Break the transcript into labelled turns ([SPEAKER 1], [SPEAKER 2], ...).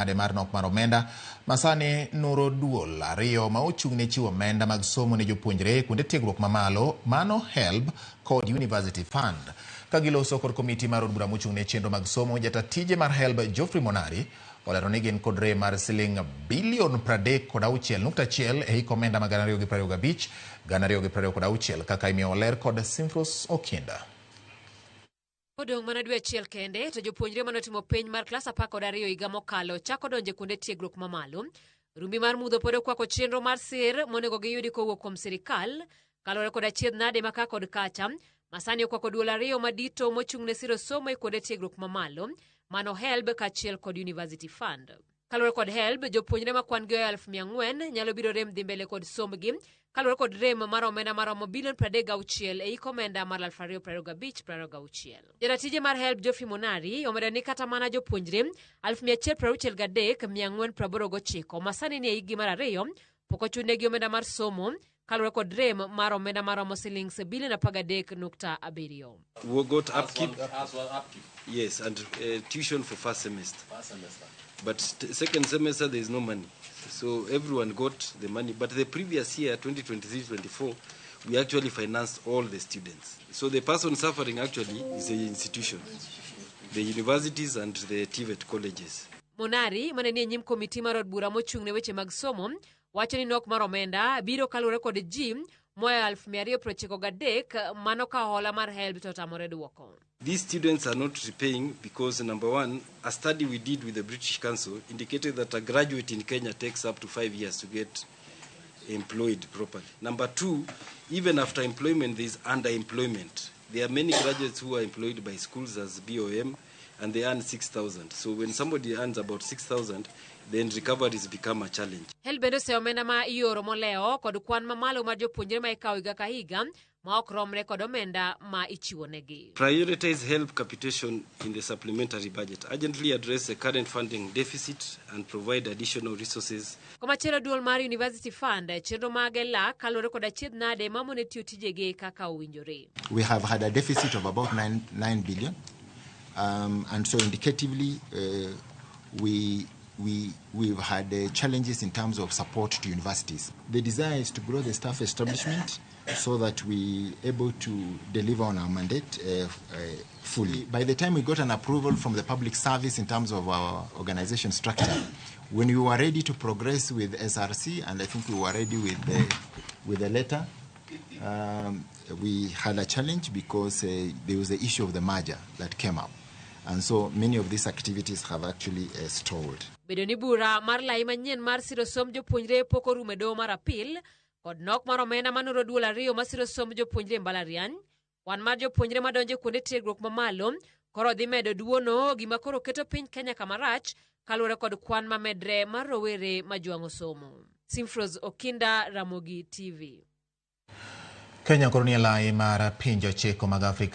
[SPEAKER 1] Nade mar nok mar omenda masani nuro duol ariyo ma ochung' ne chiwo omenda mag somo ne jopuonjre kuonde tiegruok mamalo mano HELB kod University Fund. Ka giloso kod komiti mar od bura mochung' ne chenro mag somo, jata tije mar HELB Geoffrey Monari olero ni gin kod rem mar siling bilion 36.1 e hik omenda ma 2025 2026 kaka imiyo ler kod Simfros Okinda.
[SPEAKER 2] Kodong' mana dwe achiel kende to jopuonjre mane otimo penj mar klas 12 higa mokalo chako donjo e kuonde tiegruok mamalo. Rumbi mar mudho pod okwako chenro mar sir monego giyudi kowuok kuom sirikal kaluwore kod achiedh nade ma ka kod kacha masani okwako duol ariyo madito mochung' ne siro somo e kuonde tiegruok mamalo mano HELB kaachiel kod University Fund. Kaluwore kod HELB, jopuonjre ma kwan gi oya 4,000 nyalo biro rem dhi mbele kod sombgi kaluwore kod rem mar omenda maromo bilion 36 e hik omenda mar 2025-26. Jaratije mar HELB Geoffrey Monari omedo ni kata mana jopuonjre 163,489 ma sani ni e hikgi mar ariyo pok ochulnegi omenda mar somo kaluwore kod rem mar omenda maromo silings bilion 13.7.
[SPEAKER 3] We got upkeep. Yes, and tuition for first semester. But second semester there is no money. So everyone got the money. But the previous year, 2023-24, we actually financed all the students. So the person suffering actually is the institution, the universities and the TVET colleges.
[SPEAKER 2] Monari mane nie nyim komiti mar od bura mochung' ne weche mag somo wacho ni nok mar omenda biro kaluwore kod ji moa 293,000 mano ka hola mar HELB to otamore duoko.
[SPEAKER 3] These students are not repaying because, number one, a study we did with the British Council indicated that a graduate in Kenya takes up to 5 years to get employed properly. Number two, even after employment, there is underemployment. There are many graduates who are employed by schools as BOM and they earn 6,000. So when somebody earns about 6,000, then recoveries become a challenge.
[SPEAKER 2] HELB bende oseyo omenda ma ioro molewo kod kwan mamalo mar jopuonjre ma ikawo higa ka higa ma ok romre kod omenda ma ichiwonegi.
[SPEAKER 3] Prioritize HELB capitation in the supplementary budget. Urgently address the current funding deficit and provide additional resources.
[SPEAKER 2] Komachielo duol mar University Fund chenro mage lak kaluwore kod achiedh nade mamone tiyo tijegi kaka owinjore.
[SPEAKER 4] We have had a deficit of about 9 billion. And so indicatively, we've had challenges in terms of support to universities. The desire is to grow the staff establishment so that we able to deliver on our mandate fully. By the time we got an approval from the public service in terms of our organization structure, when we were ready to progress with SRC, and I think we were ready with the letter, we had a challenge because there was the issue of the merger that came up. And so many of these activities have actually stalled.
[SPEAKER 2] Bedo ni bura mar lai manyien mar siro somb jopuonjre pok orumo e doho mar apil kod nok mar omenda manuro duol ariyo masiro somb jopuonjre e mbalariany, kwan mar jopuonjre madonjo e kuonde tiegruok mamalo koro dhi medo duono gima koro keto piny Kenya kama rach kaluwore kod kwan mamedre mar rowere majwang'o somo. Simfros Okinda, Ramogi TV.
[SPEAKER 1] Kenya koro nie lai mar pinje 9 mag Afrika.